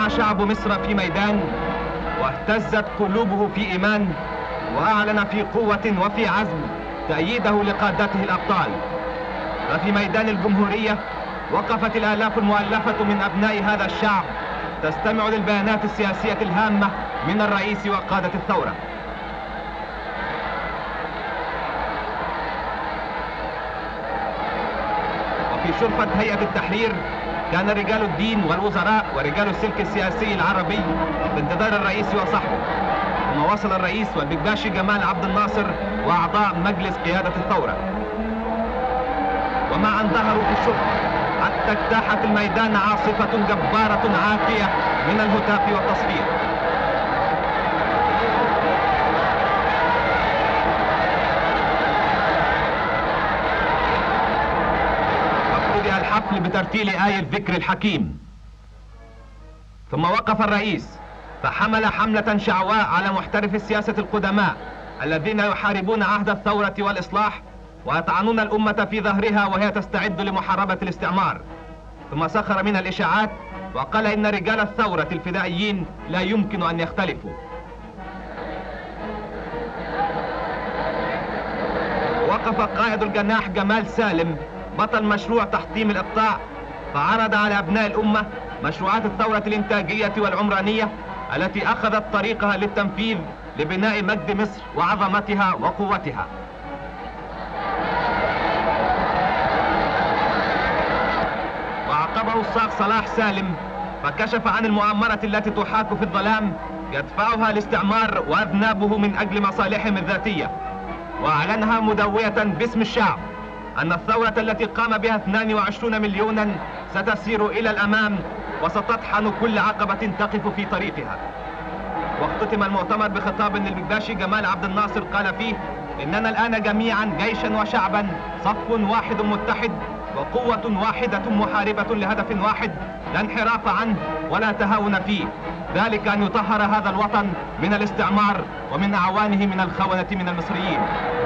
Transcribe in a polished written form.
اجتمع شعب مصر في ميدان واهتزت قلوبه في إيمان، وأعلن في قوة وفي عزم تأييده لقادته الأبطال. ففي ميدان الجمهورية وقفت الآلاف المؤلفة من أبناء هذا الشعب تستمع للبيانات السياسية الهامة من الرئيس وقادة الثورة. وفي شرفة هيئة التحرير كان رجال الدين والوزراء ورجال السلك السياسي العربي بانتظار الرئيس وصحبه. ثم وصل الرئيس والبكباشي جمال عبد الناصر وأعضاء مجلس قيادة الثورة، ومع أن ظهروا في الشرطة حتى اجتاحت الميدان عاصفة جبارة عاتية من الهتاف والتصفير. وابتدأ الحفل بترتيل آية الذكر الحكيم. ثم وقف الرئيس فحمل حملة شعواء على محترف السياسة القدماء الذين يحاربون عهد الثورة والإصلاح ويطعنون الأمة في ظهرها وهي تستعد لمحاربة الاستعمار. ثم سخر من الإشاعات وقال إن رجال الثورة الفدائيين لا يمكن أن يختلفوا. وقف قائد الجناح جمال سالم بطل مشروع تحطيم الإقطاع فعرض على أبناء الأمة مشروعات الثورة الإنتاجية والعمرانية التي أخذت طريقها للتنفيذ لبناء مجد مصر وعظمتها وقوتها. وعقبه الصاغ صلاح سالم فكشف عن المؤامرة التي تحاك في الظلام يدفعها الاستعمار وأذنابه من أجل مصالحهم الذاتية، وأعلنها مدوية باسم الشعب أن الثورة التي قام بها 22 مليونا ستسير إلى الأمام وستطحن كل عقبة تقف في طريقها. واختتم المؤتمر بخطاب للبكباشي جمال عبد الناصر قال فيه: إننا الآن جميعا جيشا وشعبا صف واحد متحد وقوة واحدة محاربة لهدف واحد لا انحراف عنه ولا تهاون فيه، ذلك أن يطهر هذا الوطن من الاستعمار ومن أعوانه من الخونة من المصريين.